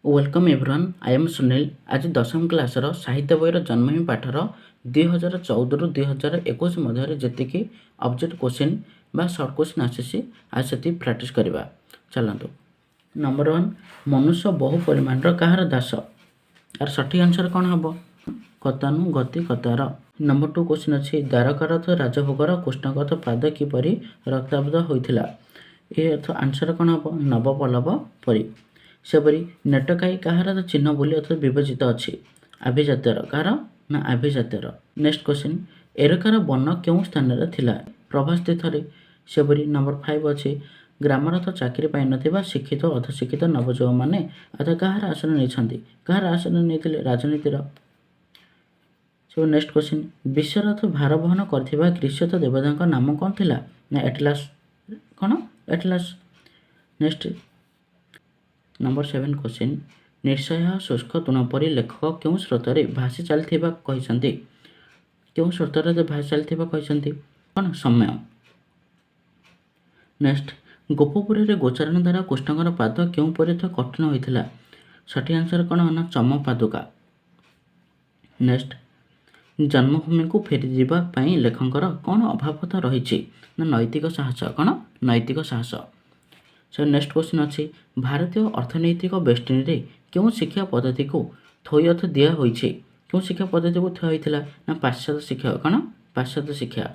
Welcome everyone, I am Sunil. ଆଜି ଦଶମ କ୍ଲାସ୍ର ସାହିତ୍ୟ ବହିର ଜନ୍ମଭୂମି ପାଠର 2014ରୁ 2021 ମଧ୍ୟରେ ଯେତିକି ଅବଜେକ୍ଟ କୋଶ୍ଚିନ୍ ବା ସର୍ଟ କୋଶ୍ଚିନ୍ ଆସିଛି, ଆଜି ସେତିକି ପ୍ରାକ୍ଟିସ୍ କରିବା। ଚାଲନ୍ତୁ। ନମ୍ବର 1, ମନୁଷ୍ୟ ବହୁ ପରିମାଣର କାହାର ଦାସ? ଆର ସଠିକ୍ ଆନ୍ସର୍ କ'ଣ ହେବ? ଗତାନୁଗତିକତାର। ନମ୍ବର 2 କୋଶ୍ଚିନ୍ ଅଛି, ଦ୍ୱାରକାର ରାଜଭୋଗର କୃଷ୍ଣଙ୍କ ପାଦ କିପରି ରକ୍ତାବ୍ଦ ହୋଇଥିଲା? ଏ ଆନ୍ସର୍ କ'ଣ ହେବ? ନବପଲ୍ଲବ ପରି। ସେପରି ନେଟକାଇ କାହାର ଚିହ୍ନ ବୋଲି ଅର୍ଥ ବିବେଚିତ ଅଛି? ଆଭିଜାତ୍ୟର। କାହାର ନା ଆଭିଜାତ୍ୟର। ନେକ୍ସଟ କ୍ୱେଶ୍ଚିନ୍, ଏରକାର ବନ କେଉଁ ସ୍ଥାନରେ ଥିଲା? ପ୍ରଭାସ ତୀର୍ଥରେ। ସେପରି ନମ୍ବର 5 ଅଛି, ଗ୍ରାମର ତ ଚାକିରି ପାଇନଥିବା ଶିକ୍ଷିତ ଅର୍ଦ୍ଧଶିକ୍ଷିତ ନବଯୁବକମାନେ ଅର୍ଥାତ୍ କାହାର ଆସନ ନେଇଛନ୍ତି? କାହାର ଆସନ ନେଇଥିଲେ? ରାଜନୀତିର। ସବୁ ନେକ୍ସଟ କ୍ୱେଶ୍ଚିନ୍, ବିଶ୍ୱରଥ ଭାର ବହନ କରିଥିବା ଗ୍ରୀସତ ଦେବତାଙ୍କ ନାମ କ'ଣ ଥିଲା? ନା ଏଟଲାସ୍। କ'ଣ? ଏଟଲାସ୍। ନେକ୍ସଟ ନମ୍ବର 7 କ୍ୱେଶ୍ଚିନ୍, ନିଃସହାୟ ଶୁଷ୍କ ତୃଣ ପରି ଲେଖକ କେଉଁ ସ୍ରୋତରେ ଭାସି ଚାଲିଥିବା କହିଛନ୍ତି? କେଉଁ ସ୍ରୋତରେ ଭାସି ଚାଲିଥିବା କହିଛନ୍ତି? କ'ଣ? ସମୟ। ନେକ୍ସଟ, ଗୋପପୁରରେ ଗୋଚାରଣ ଦ୍ୱାରା କୃଷ୍ଣଙ୍କର ପାଦ କେଉଁ ପରି କଠିନ ହୋଇଥିଲା? ସଠିକ୍ ଆନ୍ସର୍ କ'ଣ ନା ଚମ ପାଦୁକା। ନେକ୍ସଟ, ଜନ୍ମଭୂମିକୁ ଫେରିଯିବା ପାଇଁ ଲେଖକଙ୍କର କ'ଣ ଅଭାବ ରହିଛି? ନା ନୈତିକ ସାହସ। କ'ଣ? ନୈତିକ ସାହସ। ସୋ ନେକ୍ସଟ କ୍ୱେଶ୍ଚିନ୍ ଅଛି, ଭାରତୀୟ ଅର୍ଥନୈତିକ ବେଷ୍ଟନୀରେ କେଉଁ ଶିକ୍ଷା ପଦ୍ଧତିକୁ ଥୋଇଅଥ ଦିଆ ହୋଇଛି? କେଉଁ ଶିକ୍ଷା ପଦ୍ଧତିକୁ ଥୁଆ ହୋଇଥିଲା? ନା ପାଶ୍ଚାତ୍ୟ ଶିକ୍ଷା। କ'ଣ? ପାଶ୍ଚାତ୍ୟ ଶିକ୍ଷା।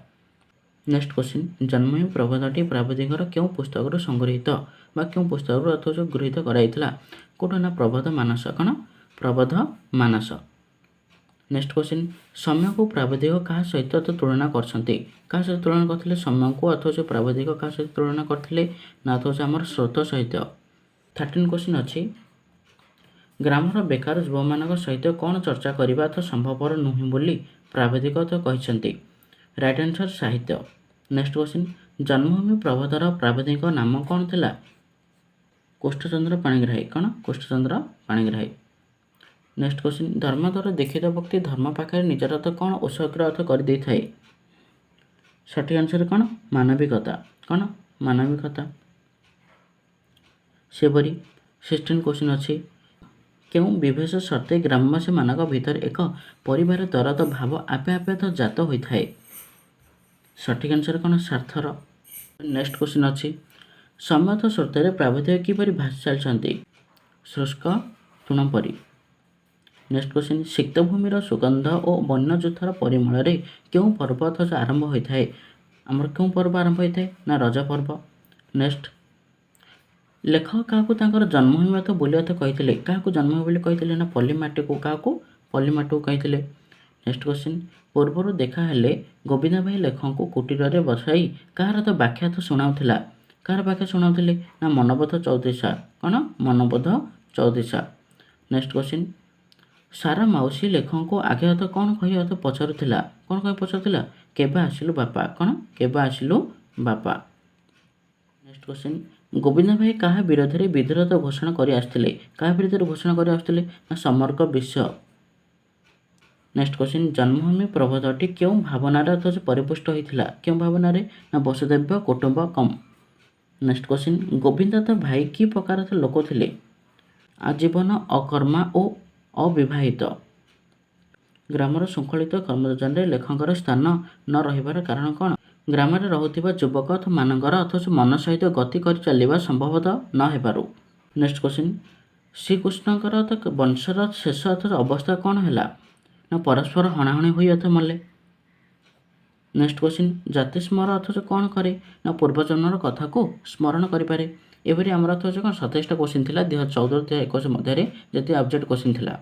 ନେକ୍ସଟ କ୍ୱେଶ୍ଚିନ୍, ଜନ୍ମଭୂମି ପ୍ରବନ୍ଧଟି ପ୍ରାବନ୍ଧିକର କେଉଁ ପୁସ୍ତକରୁ ସଂଗୃହୀତ ବା କେଉଁ ପୁସ୍ତକରୁ ଅଥଚ ଗୃହୀତ କରାଯାଇଥିଲା? କେଉଁଠୁ ନା ପ୍ରବନ୍ଧ ମାନସ। କ'ଣ? ପ୍ରବନ୍ଧ ମାନସ। ନେକ୍ସଟ କ୍ୱେଶ୍ଚିନ୍, ସମୟକୁ ପ୍ରାବନ୍ଧିକ କାହା ସହିତ ତୁଳନା କରିଛନ୍ତି? କାହା ସହିତ ତୁଳନା କରିଥିଲେ ସମୟକୁ? ଅଥଚ ପ୍ରାବନ୍ଧିକ କାହା ସହିତ ତୁଳନା କରିଥିଲେ? ନା ଅଥଚ ଆମର ସ୍ରୋତ ସହିତ। 13 କ୍ୱେଶ୍ଚିନ୍ ଅଛି, ଗ୍ରାମର ବେକାର ଯୁବକମାନଙ୍କ ସହିତ କ'ଣ ଚର୍ଚ୍ଚା କରିବା ତ ସମ୍ଭବପର ନୁହେଁ ବୋଲି ପ୍ରାବନ୍ଧିକ ତ କହିଛନ୍ତି? ରାଇଟ୍ ଆନ୍ସର୍ ସାହିତ୍ୟ। ନେକ୍ସଟ କ୍ୱେଶ୍ଚିନ୍, ଜନ୍ମଭୂମି ପ୍ରବନ୍ଧର ପ୍ରାବନ୍ଧିକ ନାମ କ'ଣ ଥିଲା? କୋଷ୍ଠଚନ୍ଦ୍ର ପାଣିଗ୍ରାହୀ। କ'ଣ? କୋଷ୍ଠଚନ୍ଦ୍ର ପାଣିଗ୍ରାହୀ। ନେକ୍ସଟ କ୍ୱେଶ୍ଚିନ୍, ଧର୍ମଦ୍ୱାରା ଦୀକ୍ଷିତ ବ୍ୟକ୍ତି ଧର୍ମ ପାଖରେ ନିଜର ତ କ'ଣ ଉତ୍ସର୍ଗ ଅର୍ଥ କରିଦେଇଥାଏ? ସଠିକ୍ ଆନ୍ସର୍ କ'ଣ? ମାନବିକତା। କ'ଣ? ମାନବିକତା। ସେପରି 16 କ୍ୱେଶ୍ଚିନ୍ ଅଛି, କେଉଁ ବିଭେଦ ସତ୍ତ୍ୱେ ଗ୍ରାମବାସୀମାନଙ୍କ ଭିତରେ ଏକ ପରିବାର ଦ୍ୱାରା ତ ଭାବ ଆପେ ଆପେ ତ ଜାତ ହୋଇଥାଏ? ସଠିକ୍ ଆନ୍ସର୍ କ'ଣ? ସ୍ୱାର୍ଥର। ନେକ୍ସଟ କ୍ୱେଶ୍ଚିନ୍ ଅଛି, ସମୟ ସ୍ରୋତରେ ପ୍ରାବନ୍ଧିକ କିପରି ଭାସି ଚାଲିଛନ୍ତି? ଶୁଷ୍କ ତୃଣ ପରି। ନେକ୍ସଟ କ୍ୱେଶ୍ଚିନ୍, ସିକ୍ତଭୂମିର ସୁଗନ୍ଧ ଓ ବନ୍ୟଯୂଥର ପରିମଳରେ କେଉଁ ପର୍ବ ଅଥଚ ଆରମ୍ଭ ହୋଇଥାଏ? ଆମର କେଉଁ ପର୍ବ ଆରମ୍ଭ ହୋଇଥାଏ? ନା ରଜ ପର୍ବ। ନେକ୍ସଟ, ଲେଖକ କାହାକୁ ତାଙ୍କର ଜନ୍ମଭୂମି ଅର୍ଥ ବୋଲି ଅର୍ଥ କହିଥିଲେ? କାହାକୁ ଜନ୍ମଭୂମି ବୋଲି କହିଥିଲେ? ନା ପଲ୍ଲୀମାଟିକୁ। କାହାକୁ? ପଲ୍ଲୀମାଟିକୁ କହିଥିଲେ। ନେକ୍ସଟ କ୍ୱେଶ୍ଚିନ୍, ପୂର୍ବରୁ ଦେଖାହେଲେ ଗୋବିନ୍ଦ ଭାଇ ଲେଖକଙ୍କୁ କୁଟୀରରେ ବସାଇ କାହାର ତ ବ୍ୟାଖ୍ୟା ଶୁଣାଉଥିଲା? କାହାର ବ୍ୟାଖ୍ୟା ଶୁଣାଉଥିଲେ? ନା ମନବୋଧ ଚୌତିଶା। କ'ଣ? ମନବୋଧ ଚୌତିଶା। ନେକ୍ସଟ କ୍ୱେଶ୍ଚିନ୍, ସାରା ମାଉସୀ ଲେଖକଙ୍କୁ ଆଗେ ଅର୍ଥ କ'ଣ କହି ଅର୍ଥ ପଚାରୁଥିଲା? କ'ଣ କହି ପଚାରୁଥିଲା? କେବେ ଆସିଲୁ ବାପା? କ'ଣ? କେବେ ଆସିଲୁ ବାପା? ନେକ୍ସଟ କ୍ୱେଶ୍ଚିନ୍, ଗୋବିନ୍ଦ ଭାଇ କାହା ବିରୋଧରେ ବିଦ୍ରୋହ ଘୋଷଣା କରି ଆସିଥିଲେ? କାହା ବିରୋଧରେ ଘୋଷଣା କରି ଆସୁଥିଲେ? ନା ସମଗ୍ର ବିଶ୍ୱ। ନେକ୍ସଟ କ୍ୱେଶ୍ଚିନ୍, ଜନ୍ମଭୂମି ପ୍ରବନ୍ଧଟି କେଉଁ ଭାବନାରେ ଅଥଚ ପରିପୁଷ୍ଟ ହୋଇଥିଲା? କେଉଁ ଭାବନାରେ? ନା ବସୁଧୈବ କୁଟୁମ୍ବକମ୍। ନେକ୍ସଟ କ୍ୱେଶ୍ଚିନ୍, ଗୋବିନ୍ଦ ତ ଭାଇ କି ପ୍ରକାର ଲୋକ ଥିଲେ? ଆଜୀବନ ଅକର୍ମା ଓ ଅବିବାହିତ। ଗ୍ରାମର ଶୃଙ୍ଖଳିତ କର୍ମଯୋଜନାରେ ଲେଖକଙ୍କର ସ୍ଥାନ ନ ରହିବାର କାରଣ କ'ଣ? ଗ୍ରାମରେ ରହୁଥିବା ଯୁବକ ମାନଙ୍କର ଅଥଚ ମନ ସହିତ ଗତି କରି ଚାଲିବା ସମ୍ଭବତଃ ନ ହେବାରୁ। ନେକ୍ସଟ କ୍ୱେଶ୍ଚିନ୍, ଶ୍ରୀକୃଷ୍ଣଙ୍କର ବଂଶର ଶେଷ ଅର୍ଥ ଅବସ୍ଥା କ'ଣ ହେଲା? ନା ପରସ୍ପର ହଣାହଣି ହୋଇ ଅର୍ଥ ମଲେ। ନେକ୍ସଟ କ୍ୱେଶ୍ଚିନ୍, ଜାତିସ୍ମର ଅଥଚ କ'ଣ କରେ? ନା ପୂର୍ବଜନ୍ମର କଥାକୁ ସ୍ମରଣ କରିପାରେ। ଏପରି ଆମର ଅର୍ଥ କ'ଣ 27ଟା କ୍ୱେଶ୍ଚିନ୍ ଥିଲା 2014 2021 ମଧ୍ୟରେ ଯେତିକି ଅବଜେକ୍ଟ କ୍ୱେଶ୍ଚିନ୍ ଥିଲା।